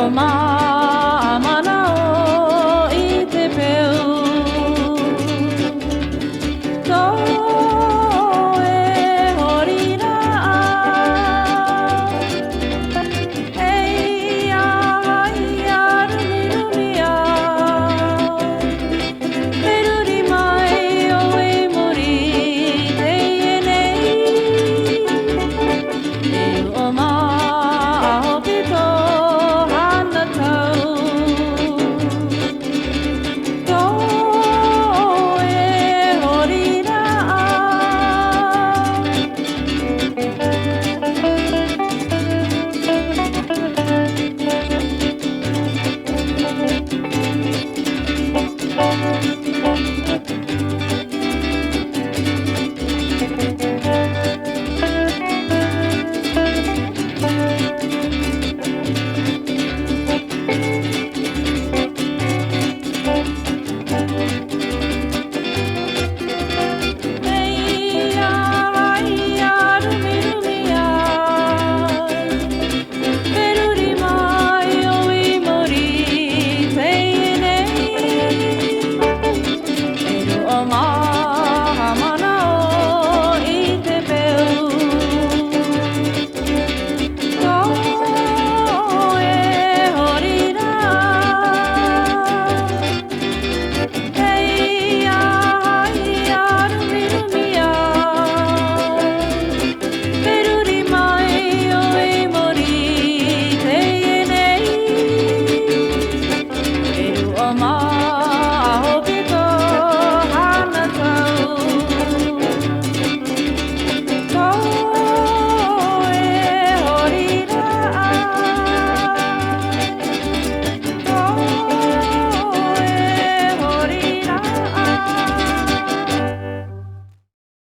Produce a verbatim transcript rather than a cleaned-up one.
Māmana o i te peu. Tō e horira'a. Ei a hai a rumirumi a. Te ruri mai o i muri teie nei. E o mā a hoki tō hana tau. Tō e horira'a.